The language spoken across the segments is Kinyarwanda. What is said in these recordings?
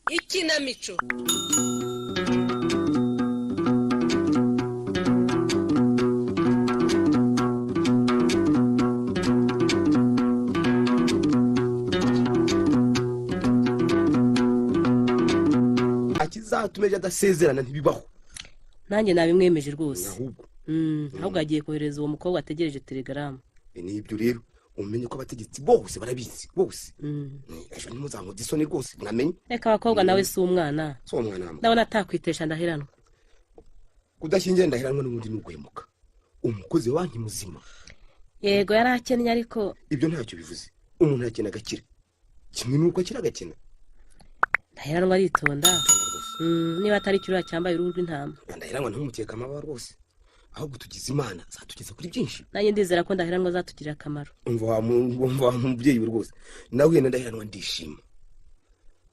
Ikinamico. Akizatumeje adasezerana ntibibaho. Nanjye nabimwemeje rwose. Ahubwo ahubwo agiye kohereza uwo mukobwa ategereje telegram. Nibyo rero umenye ko abategetsi bose barabizi bose. Ejo ntimuzankoze isoni rwose mwamenye. Reka abakobwa nawe si umwana. Si umwana. Ndabona atakwitesha Ndaheranwa. Kudashyingira Ndaheranwa n'ubundi ni uguhemuka. Umukozi wa banki muzima. Yego yari akennye ariko ibyo ntacyo bivuze. Umuntu arakena agakira. Kimwe n'uko akira agakena. Ndaheranwa aritonda. Niba atari ikirura cyambaye uruhu rw'intama. Ndaheranwa ntumukeka amababa rwose. Ahubwo tugize Imana zatugeza kuri byinshi. Nanjye ndizera ko Ndaheranwa azatugirira akamaro. Umva wa mubyeyi we rwose. Nawe na Ndaheranwa ndishima.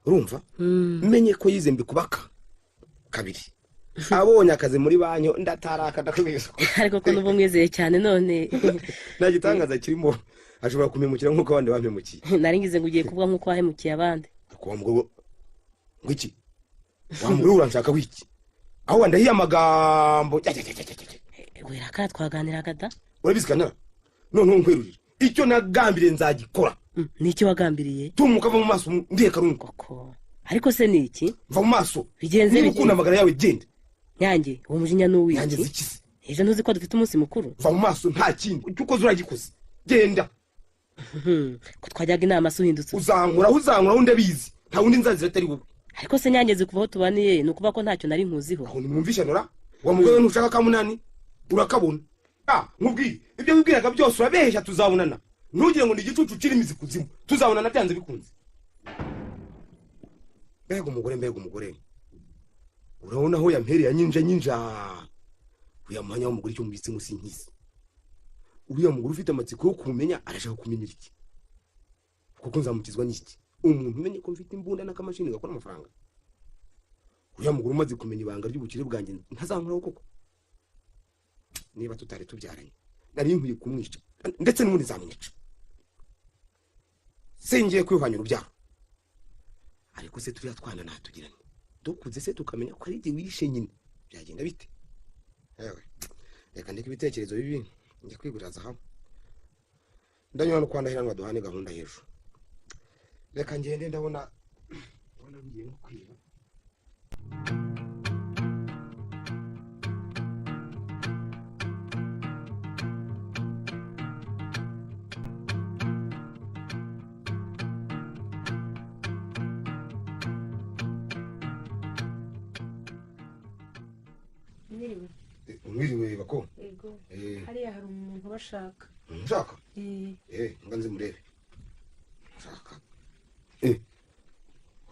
Urumva? Menye ko yize mbikubaka kabiri. Abonye akazi muri banki ndataraka ndakubwiza. Ariko ko nubu mwizeye cyane none. Nta gitangaza kirimo. Ashobora kumemukira nkuko abandi bampemukiye. Nari ngize ngo ugiye kuvuga nkuko wahemukiye abandi. Ariko wa mugabo ngo iki? Wa mugabo uranshaka wiki? Aho wandahiye amagambo. Wera kara twaganiraga da. Urabizi kanara? None nkwerurira. Icyo nagambiriye nzagikora. Niki wagambiriye? Tumuka va mu maso ndiye karungu. Koko. Ariko se niki? Va mu maso. Bigenze bite? Ukunda amagara yawe genda. Nyange, uwo mujinya n'uwiki? Nyange zikize. Ejo ntuzi ko dufite umunsi mukuru? Va mu maso nta kindi. Icyo ukoze uragikoze. Genda. Ko twajyaga inama se uhindutse. Uzankuraho ndabizi. Nta wundi nzazira atari wowe. Ariko se Nyange zikuvaho tubaniye nukuba ko ntacyo nari nkuziho. Aho nimwumvisha nora? Wa mugore ntushaka kamunani? Urakabona. Nkubwiye ibyo wibwiraga byose urabeshya tuzabonana. Ntugire ngo ni igicucu kirimo imizi kuzimu. Tuzabonana byanze bikunze. Mbega umugore, mbega umugore. Urabona aho yampereye nyinja. Uya mwanya w'umugore icyo mubitse musi nkisi. Uriya mugore ufite amatsiko yo kumenya arashaka kumenya iki? Kuko nzamukizwa n'iki? Umuntu umenye ko mfite imbunda n'akamashini gakora amafaranga. Uriya mugore umaze kumenya ibanga ry'ubukire bwanjye ntazankoraho koko. Niba tutari tubyaranye nari nkwiye kumwica ndetse n'ubundi nzamwica. Singiye kwihwanya urubyaro. Ariko se turiya twana natugirane. Dukuze se tukamenya ko ari igihe wishe nyine. Byagenda bite? Yewe. Reka ndeke ibitekerezo bibi njye kwigurira zahabu. Ndanyura no kwa Ndaheranwa duhane gahunda y'ejo. Reka ngende ndabona ngiye no kwiba. Mwiriwe bako. Yego. Hariya hari umuntu bashaka. Nshaka? Nganze murebe. Nshaka.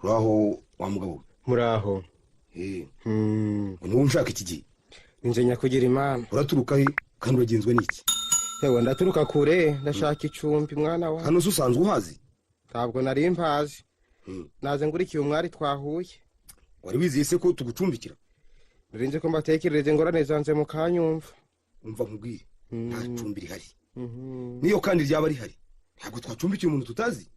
Uraho wa mugabo. Muraho. Nubu nshaka iki gihe? Ninje nyakugira Imana. Uraturuka he kandi uragenzwe n'iki? Yewe ndaturuka kure ndashaka icumbi mwana wa. Hano usanzwe uhazi? Ntabwo nari mpazi. Naze ngurikiye umwari twahuye. Wari wizeye se ko tugucumbikira? Nrinze ko mbatekerereze ngorane zanze mukanyumva. Umva nkubwire, nta cumbi rihari. Niyo kandi ryaba rihari ntabwo twacumbikiye umuntu tutazi.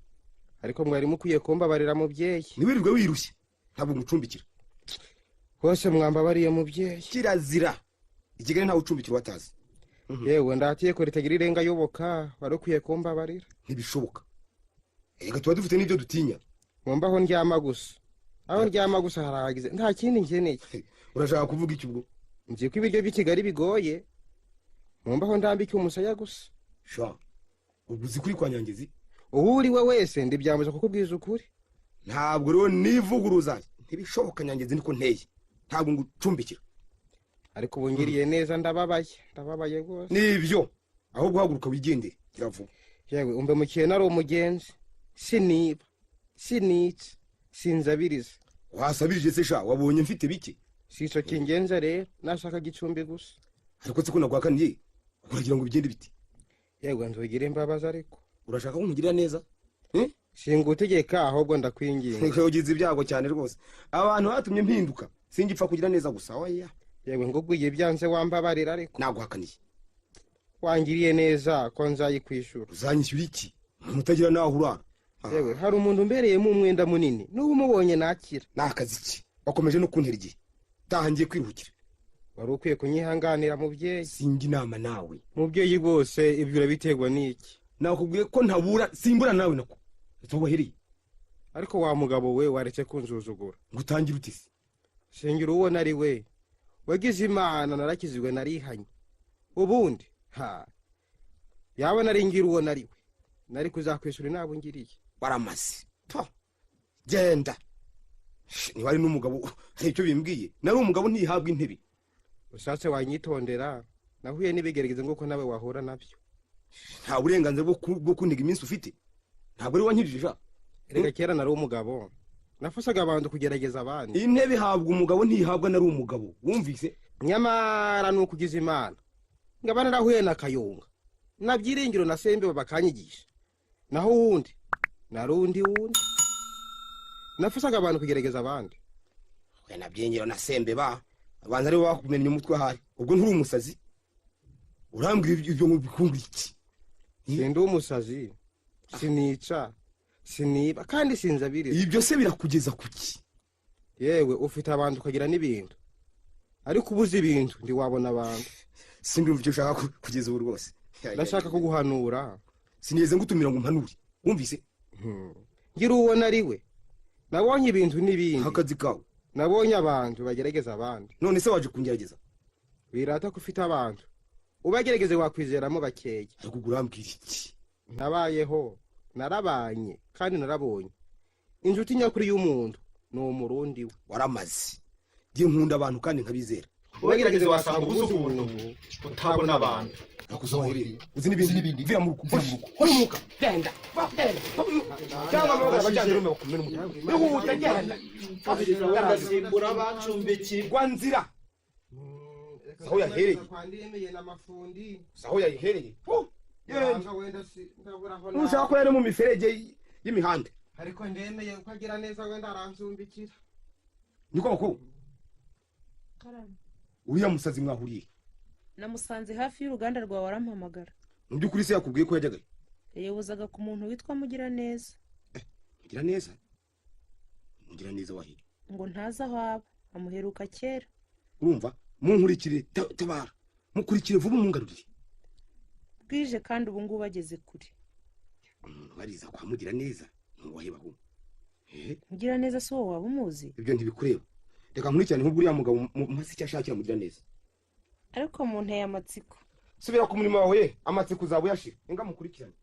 Ariko mwari mukwiye kumbabarira mubyeyi. Niwirirwe wirushye ntabwo ngucumbikira. Hose mwambabariye mubyeyi. Kirazira. I Kigali ntawe ucumbikira watazi. Yewe ndatiye ko ritagira irenga yoboka wari ukwiye kumbabarira. Ntibishoboka. Erega tuba dufite n'ibyo dutinya. Mumbaho ndyama gusa. Aho ndyama gusa harahagize nta kindi nkeneye. Urashaka kuvuga iki ubwo? Ngiye ko ibiryo by'i Kigali bigoye. Mumbaho ndambike umusaya gusa. Sha. Ubwo uzi kuri kwa Nyangezi? Uwo uri we wese ndibyambuza kukubwiza ukuri. Ntabwo rero nivuguruza. Ntibishoboka Nyangezi niko nteye. Ntabwo ngucumbikira. Ariko ubu ngiriye neza ndababaye. Ndababaye rwose. Nibyo. Ahubwo haguruka wigendere kiravuga. Yewe umbe mukiye nari umugenzi. Siniba. Sinica. Sinzabiriza. Wasabirije se sha wabonye mfite bike? Sico kingenza rero nashaka gicumbi gusa. Ariko se ko nagwakaniye uragira ngo bigende biti? Yego nzogire imbabazi ariko. Urashaka ko nkugirira neza? Singutegeka ahubwo ndakwinginga. Ugize ibyago cyane rwose. Abantu batumye mpinduka. Singipfa kugira neza gusa oya. Yego ngo ubwiye byanze wambabarira ariko. Naguhakaniye. Wangiriye neza ko nzayikwishura. Uzanyishyura iki? Umuntu utagira n'aho urara. Yewe, hari umuntu umbereyemo umwenda munini, n'ubu umubonye nakira. Ni akazi ki? Wakomeje no kuntera igihe. Taha ngiye kwiruhukira. Wari ukwiye kunyihanganira mubyeyi. Singa inama nawe. Mubyeyi rwose ibyo urabiterwa n'iki? Nakubwiye ko ntabura, simbura nawe nako. Ese wahereye? Ariko wa mugabo we waretse kunzuzugura. Ngo utangire ute se? Singira uwo nari we. Wagize Imana narakizwe narihanye. Ubundi ha yaba nari ngira uwo nari we, nari kuzakwishura inabo ngiriye. Waramaze. Pa. Genda. Niba ari n'umugabo hari icyo bimbwiye. Nari umugabo ntihabwa intebe. Ushatse wanyitondera, nahuye n'ibigerageza nguko nawe wahura nabyo. Nta burenganzira bwo kuntega iminsi ufite. Ntabwo ari wankijije. Erega kera nari umugabo. Nafashaga abantu kugerageza abandi. Intebe ihabwa umugabo ntihabwa nari umugabo. Wumvise? Nyamara nukugiza Imana. Ngaba narahuye na Kayonga. Nabyiringiro na Sembe bakanyigisha. Naho wundi narundi wundi. Nafashaga abantu kugerageza abandi. We nabyingiro na Sembe ba abanza ari bakumenya umutwe ahari. Ubwo nturi umusazi? Urambwira ibyo ngo bikungura iki? Sindi umusazi. Sinica. Siniba kandi sinzabiriza. Ibyo se birakugeza kuki? Yewe ufite abantu ukagira n'ibintu. Ariko ubuze ibintu ndi wabona abantu. Sindumva icyo ushaka kugeza ubu rwose. Ndashaka kuguhanura. Sinigeze ngutumira ngo umpanure. Wumvise? Ngira uwo nari we. Nabonye ibintu n'ibindi. Akazi kawe. Nabonye abantu bagerageza abandi. None se waje kungerageza? Birata ko ufite abantu. Ubagerageze wakwizeramo bakeya. Ariko urambwira iki? Nabayeho, narabanye kandi narabonye. Injuti nyakuri y'umuntu ni umurundi we. Waramaze. Ngiye nkunda abantu kandi nkabizera. Ubagerageze wasanga ubuze ubuntu utabona abantu. Nakuzohereye. Uzi n'ibindi. Vira mu rugo. Hora. Genda. Genda. Cyangwa amabara abajyanye rume bakumena umutwe. Ihute genda. Ndasimbura bacumbikiye. Gwa nzira. Aho yahereye. Aho yahereye. Nushaka ko yari mu miferege y'imihanda. Ariko ndemeye ko agira neza wenda aranzumbikira. Niko makuru. Uriya musazi mwahuriye? Namusanze hafi y'uruganda rwawe arampamagara. Mu by'ukuri se yakubwiye ko yajyagayo? Yayobozaga ku muntu witwa Mugiraneza. Mugiraneza? Mugiraneza wahe? Ngo ntazi aho aba, amuheruka kera. Urumva? Munkurikire tabara. Mukurikire vuba mungarurire. Bwije kandi ubu ngubu ageze kure. Umuntu bariza kwa Mugiraneza ntuwahebaho. Mugiraneza si wowe waba umuzi? Ibyo ntibikureba. Reka nkurikirane nk'ubwo uriya mugabo mpasi icyo ashakira Mugiraneza. Ariko munteye amatsiko. Subira ku murimo wawe, amatsiko uzaba uyashira. Inga mukurikirane.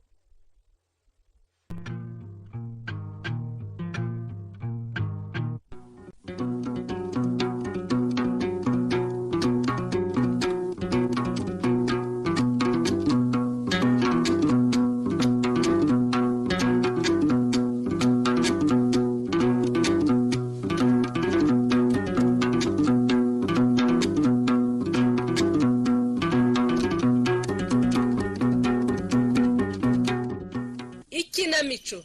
Ikinamico.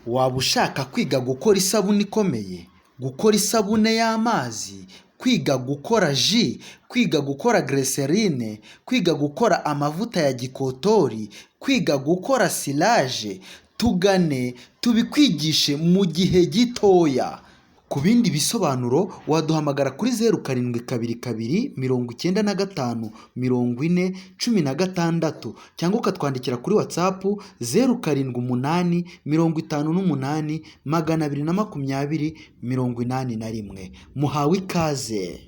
Waba ushaka kwiga gukora isabune ikomeye, gukora isabune y'amazi, kwiga gukora ji, kwiga gukora glycerine, kwiga gukora amavuta ya gikotori, kwiga gukora silage, tugane tubikwigishe mu gihe gitoya. Ku bindi bisobanuro waduhamagara kuri 0722 95 40 16 cyangwa ukatwandikira kuri WhatsApp 078 58 220 81. Muhawe ikaze.